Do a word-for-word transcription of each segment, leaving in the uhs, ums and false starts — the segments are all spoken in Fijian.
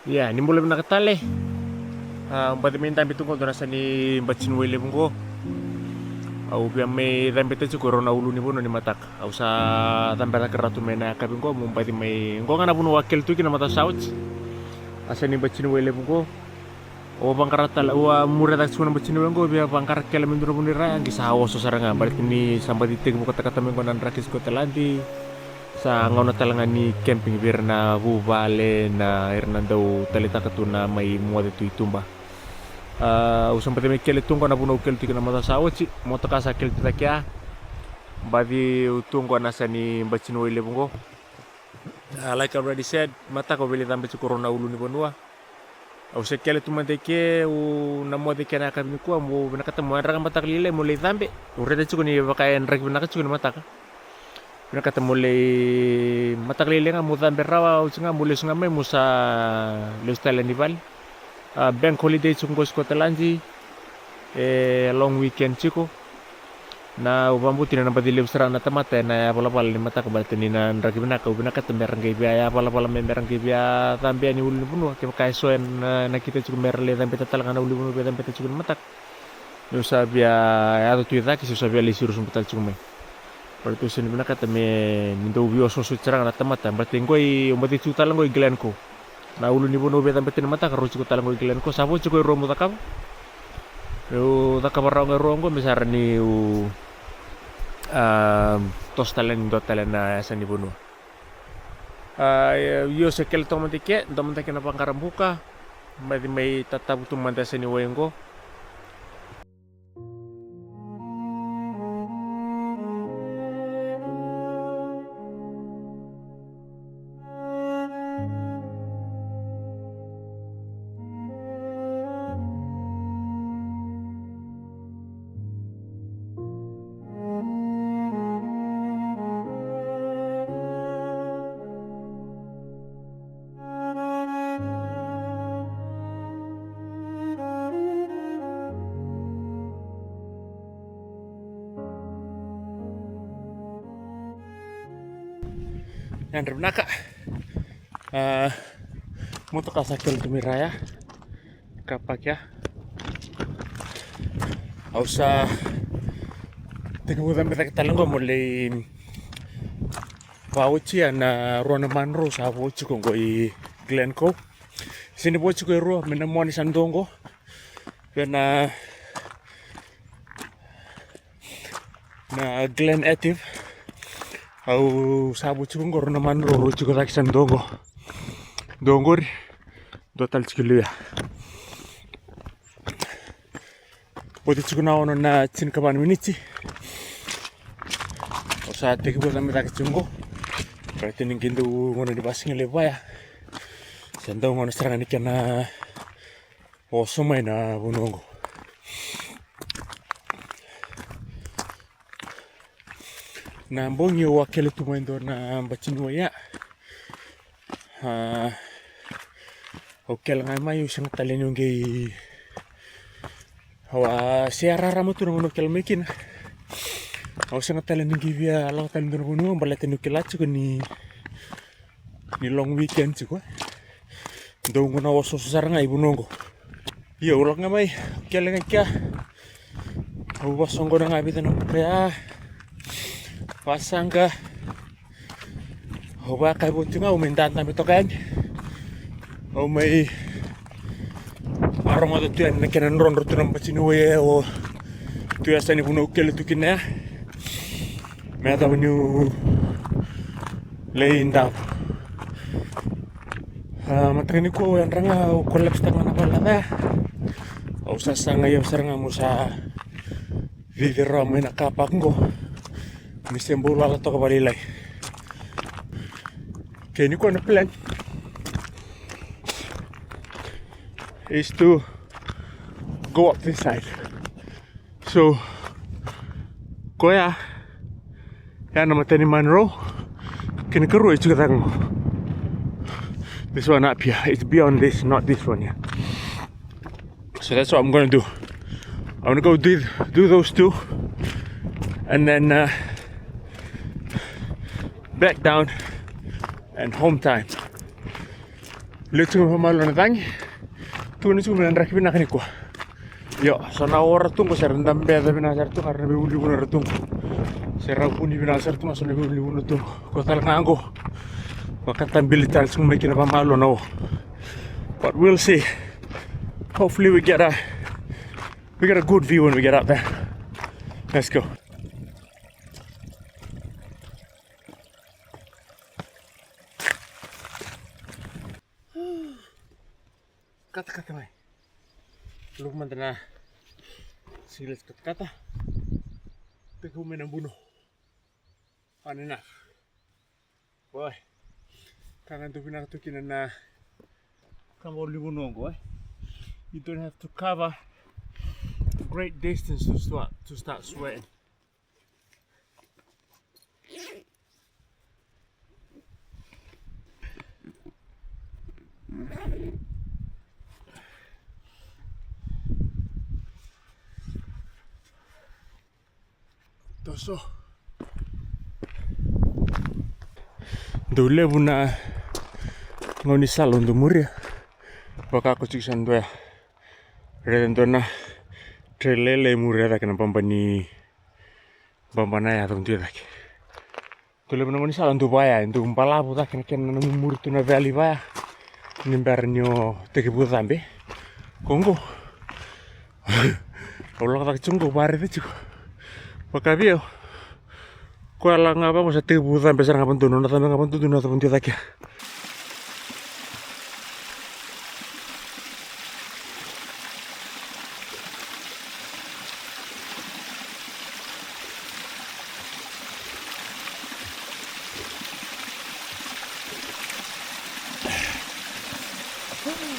Ia, ni bula vinaka tale. A, baci mai dabe tu qo dua na yasa ni batini wai levu qo. Au via mai cabeta tiko e rua na ulunivanua ni mataka. Au sa cabe cake rawa tu mai na yakavi qo, meu baci mai qo ga na vanua au a kele tu kina na macawa sa oti. Yasa ni batini wai levu qo. Au a vaqara tale, au a muria cake tiko na batini wai qo, au via vaqara kele mai dua na vanua i ra, qai sa oso sara ga, baleta ni sa baci tekivu katakata mai qo na draki Scotland. Sa gauna tale ga ni camping vei ira na vuvale, na, ira na dau taleitaka tu na mai moce tu i tuba. A, au sa baci mai kele tu qo na vanua au kele tu kina na macawa sa oti, motoka sa kele tu cake ya. Baci au tu qo na yasa ni batini wai levu qo. A, like I already said, mataka au via lai cabe tiko e rua na ulunivanua. Au se kele tu mada i ke, au na moce i ke na yakavi nikua, meu vinakata meu yadraka mataka lailai meu lai cabe. Au raica tiko ni vaka e draki vinaka tiko ni mataka. Vinakata meu lai mataka lailai ga meu cabe rawa, oti ga meu lesu ga mai meu sa lesu tale yani vale. A, bank holiday tiko qo Scotland, e long weekend tiko. Na, au vakabauta ni na baci levu sara na tamata ena yavalavala ni mataka baleta ni na draki vinaka, au vinakata mera qai via yavalavala mai, mera qai via cabe yani ulunivanua, kevaka e so ena, na kita tiko mera lai cabeta tale ga na ulunivanua via cabeta tiko ni mataka. Niu sa via yaco tu i cake, se au sa via lai siro sobu tale tiko mai. Baleta au sega ni vinakata me ni dau veiosooso sara ga na tamata, baleta qo i, au baci tiko tale qo i Glencoe. Na ulunivanua au via cabeta ni mataka, rau tiko tale qo i Glencoe, sa vo tiko e rua meu cakava. Meu cakava rawa ga e rua qo me sa rawa niu, a, toso tale yani e dua tale na yasa ni vanua. A, io, se kele toka mada i ke, dua mada kina vaqara buka, baci mai tatavu tu mada yasa ni wai qo. Yadra vinaka. A, motoka sa kele tu mai ra ya. Car park ya. Au sa tekivu cabe cake tale qo meu lai vaotia na rua na Munro sa vo tiko qo i Glencoe. Sega ni vo tiko e rua, me na moni sa dua qo. Vei na, na Glen Etive. Au sa vo tiko qo, rua na Munro, rua tiko cake sa dua qo. Dua qori, dua tale tiko i liu ya. Oti tiko na ono na tinikava na miniti. Au sa tekivu cabe cake tiko qo. Baleta ni qai dau gauna ni vakasigalevu vaya. Sa dau gauna sara ga ni kena oso mai na vanua qo. Na bogi au a kele tu mai dua na batini wai ya. A, au kele ga mai, au sega tale niu qai, au a se rarama tu na gauna au kele mai kina. Au sega tale niu qai via lako tale dua na vanua baleta niu kila tiko ni ni long weekend tiko, e. Dau gauna oso sara ga i vanua qo. Ia, au lako ga mai, kele ga i kea. Au vasoqona ga vica na buka ya. Vasaqa. Au vakaivoti ga, au mai dadabe toka yani. Au mai a rogoca tu yani na kena drodro tu na batini wai e o tu yasa ni vanua au kele tu kina ya. Me yacova niu lai davo. A, mataka nikua au yadra ga au collapse taka ga na vale na caya. Au sasaga ia sara ga meu sa cici rawa mai na car park qo. Me se bau lala toka vakalailai. Okay, nikua na plan is to go up this side. So, koya, ya na mata ni Munro. Kena karua e tiko cake qo. This one up here. It's beyond this, not this one here. So that's what I'm gonna do. I'm gonna go do, do those two, and then, uh, back down and home time. Lewe tiko mai vakamalua na cagi. Tukuni tiko mai na draki vinaka nikua. Io, so na ora tu qo se ra dabeca vinaka sara tu ga, ra na veiulivuna ra tu qo. Se ra vuni vinaka sara tu ga, so na veiulivuna tu qo. Ko tale ga qo. Vakatabili tale tiko mai kina vakamalua na o. But we'll see. Hopefully we get a, we get a good view when we get up there. Let's go. Katakata mai. Look mada na silas katakata. Tekivu mai na buno. Fun enough. Boy. Ka ga dau vinaka tu kina na kaba ulunivanua qo, e. You don't have to cover great distance to start, to start sweating. Toso. Dau levu na gaunisala au dau muria. Vaka ko tiko sa dua ya. Raica dua na trail lailai, muria cake na baba ni, baba na yaca, muria cake. Dau levu na gaunisala dau vaya, dau balavu cake na kena na mumuri tu na valley vaya. Ni bera ni o tekivu cabe. Ko qo. Au lako cake tiko qo, vakaraica tiko. Vaka vei au. Koya la ga vaqo sa tekivu cabe sara ga vadodonu, na cabe ga vadodonu, na cabe dua cake.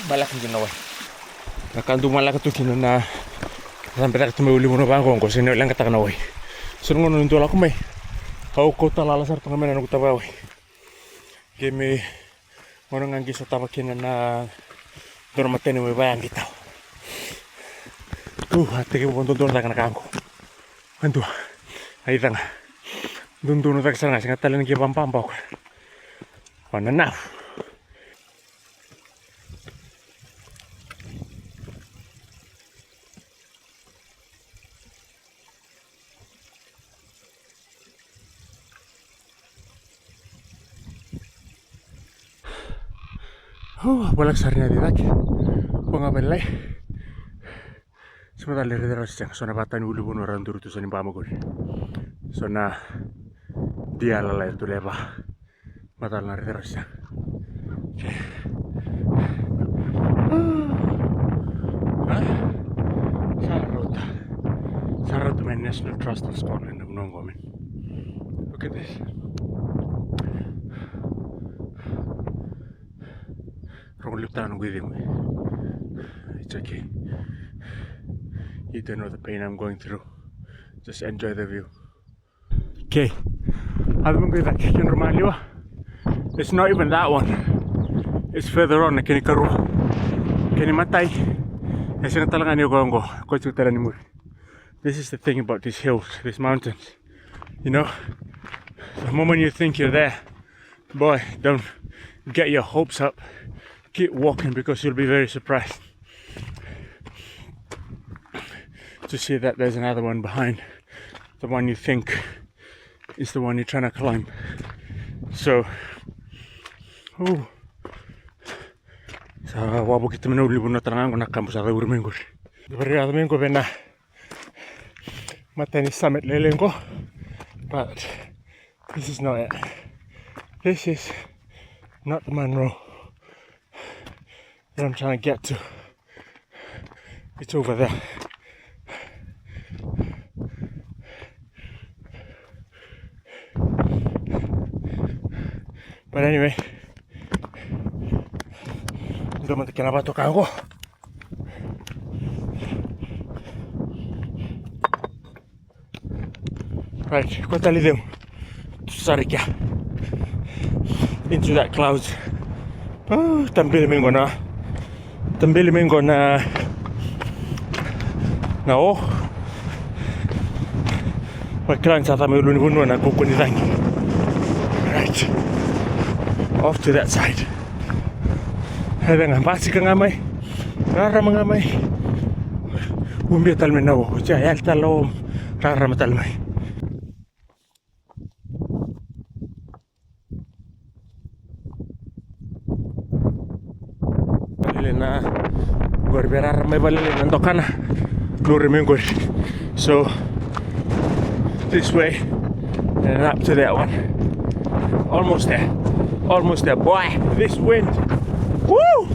Malaka kina na wai. Na ka dau malaka tu kina na cabe cake tu mai ulunivanua vaqoqo, sega ni leqataka na wai. So na gauna dau lako mai, au kauta lala sara tu ga mai na noqu tavaya wai. Qai mai gauna ga qai sotava kina na dua na matai ni wai vaya qai tau. Tu, a tekivu vadodonu cake na ka qo. A dua. Aica ga. Dodonu cake sara ga, sega tale na qai vababa o koya. Vananavu. Hu, voleka sara ni yaco i cake. Vo ga vale lai. Sa macala ni raici rawa se sega. So na vatani ulunivanua ra duri tu, so ni ba mai qori. So na dia lalai tu leva. Macala na raici rawa se sega. Okay. Ah, sa rauta. Sa rauta mai National Trust of Scotland na vanua qo, man. Look at this. Rogo levu tale na noqu icegu. It's okay. You don't know the pain I'm going through. Just enjoy the view. Okay. Yaco mai qo i cake, kedrau maliwa. It's not even that one. It's further on, na kena ikarua. Kena imatai. E sega tale ga ni o koya qo. Koya tiko tale yani muri. This is the thing about these hills, these mountains. You know, the moment you think you're there, boy, don't get your hopes up. Keep walking because you'll be very surprised to see that there's another one behind the one you think is the one you're trying to climb. So, ooh. Sa wavokita mai na ulunivanua tale ga qo na kabu sa cauri mai qori. Vakarau yaco mai qo vei na matai ni summit lailai qo. But this is not it. This is not the Munro that I'm trying to get to. It's over there. But anyway, dua mada kena vatoka qo. Right, ko tale cegu. Tu sara i kea. Into that clouds. Oh, tabeli mai qo na, tabeli mai qo na, na o. Vakila ni sa caka mai ulunivanua na kaukaua ni cagi. Right. Off to that side. Eda ga basika ga mai. Rarama ga mai. Ubia tale mai na o. Tia, yali tale o. Rarama tale mai. Vakalele na qori, vei rara mai vakalele na dokana. Lori mai qori. So this way and up to that one. Almost there. Almost there. Boy, this wind. Woo!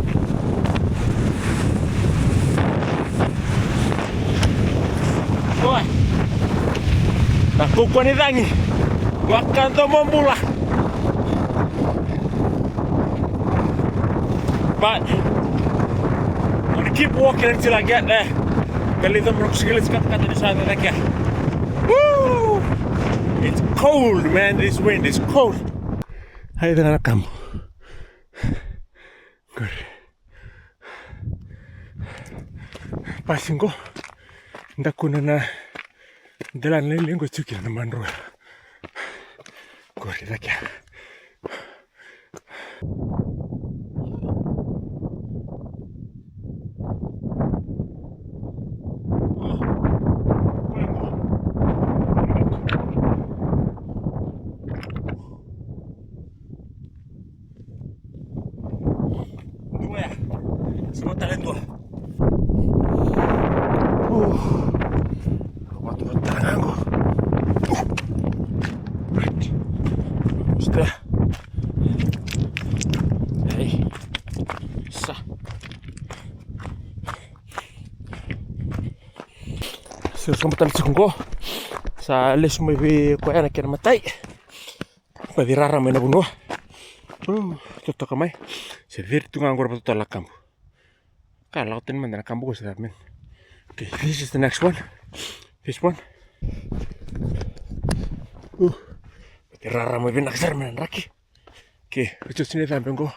Boy. Na kaukaua ni cagi. Vakadomobula. But I'm gonna keep walking until I get there. Kaliza mrok sikile sikata kata ni sa da kia. Woo! It's cold, man. This wind is cold. Hai dengan kamu. Good. Pasi qo, dakuna na delana lailai qo, tiko kina na madrua. Qori cake ya. Dua ya. Sa tale dua. Uh. Vatu, vatu tale ga qo. Uh. Right. Almost there. Hey. Sa. Sa, sa tale tiko qo. Sa lesu mai vei koya na kena matai. Vaci rara mai na vanua. Uh, totoka mai. Se ciri tu ga qo ra vatotolo na kabu. Ka lako tani mada na kabu qo se cava, man. Okay, this is the next one. This one. Uh, vaci rara mai vinaka sara mai na draki. Okay, vaci oti ni cabe qo.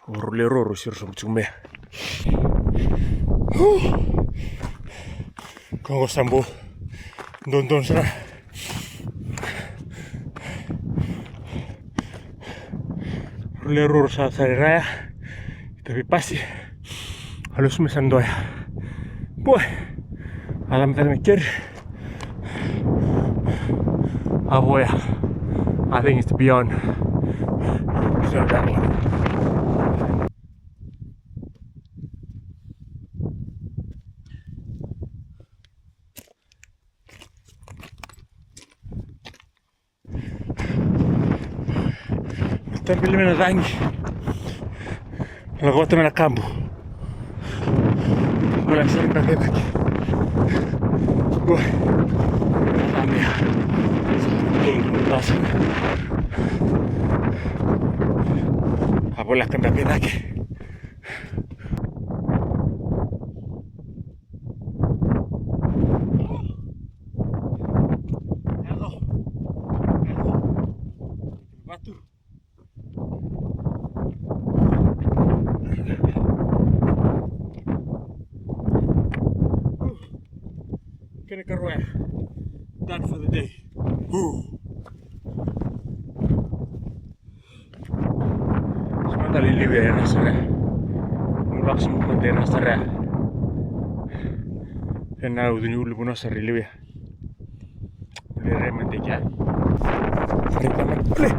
Rau lewe rua rau siro sobu tiko mai. Koya qo sa bau dodonu sara. Rau lewe rua rau sa sara i ra ya. Itavi pasi. A lesu mai sa dua ya. Boy. A cava me caka me keri. A vo ya. I think it's beyond. It's not that one. Tabili mai na cagi. Lako vata mai na kabu. Bula sara na vevaki. Ua. Amia. A voleka na vevaki. Vatu. Kena karua ya. Done for the day. Ooh. Sema tale i liu ya, e ra sara ya. Mo lako sema tale, e ra sara ya. Ena ucu ni ulu vanua sara i liu ya. Ule re mada i kea. Raica mada. Ule.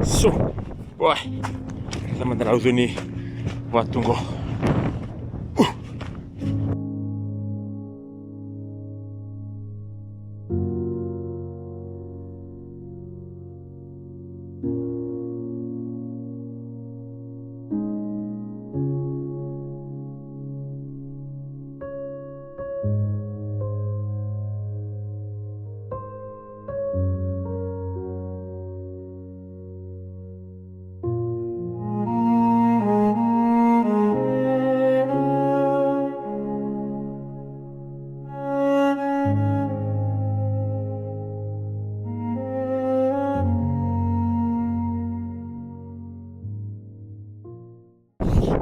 So. Boy. Raica mada na ucu ni vatu qo. Uh.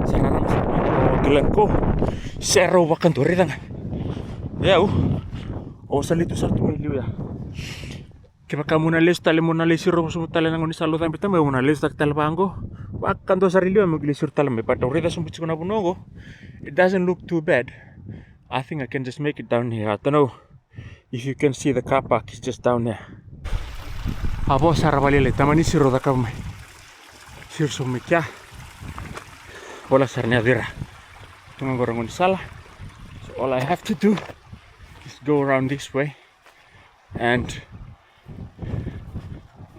Sa rarama sara mai o Glencoe. Sa rau vakadua, raica ga. Ia, au sa lai tu sara tu mai liu ya. Kevaka mo na lesu tale, mo na lai siro sobu tale na gauna ni sa lau cabe tale mai, mo na lesu tale vaqo. Vakadua sara i liu me qai lai suru tale mai, but au raica sobu tiko na vanua oqo. It doesn't look too bad. I think I can just make it down here. I don't know if you can see the car park is just down there. A vo sara vale lai, tamani siro cakava mai. Siro sobu mai kea. Vola sara ni a cira. Tu ga qo na gaunisala. So all I have to do is go around this way. And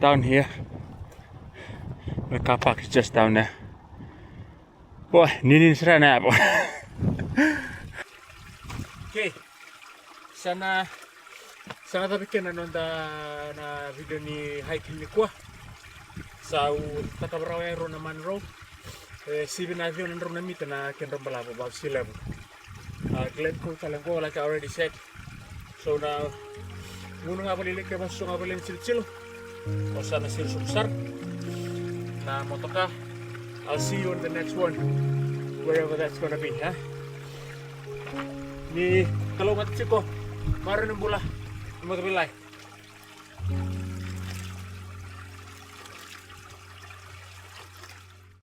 down here, the car park is just down there. Boy, nini sara na yavo. Okay. Sa na, sa na cava kina na noda na video ni hiking nikua. Sa u cakava rawa ya e rua na Munro. E sivi na ciwa na drau na mita na kedrau balavu, about sea level. A, Glencoe tale qo, like I already said. So na gunu ga vale, like, e vasusu ga vale ni tilotilo. O sa na siro sobu sara na motoka. I'll see you in the next one, wherever that's gonna be, huh? Ni kalougata tiko. Marau ni bula. Ni moto vilai.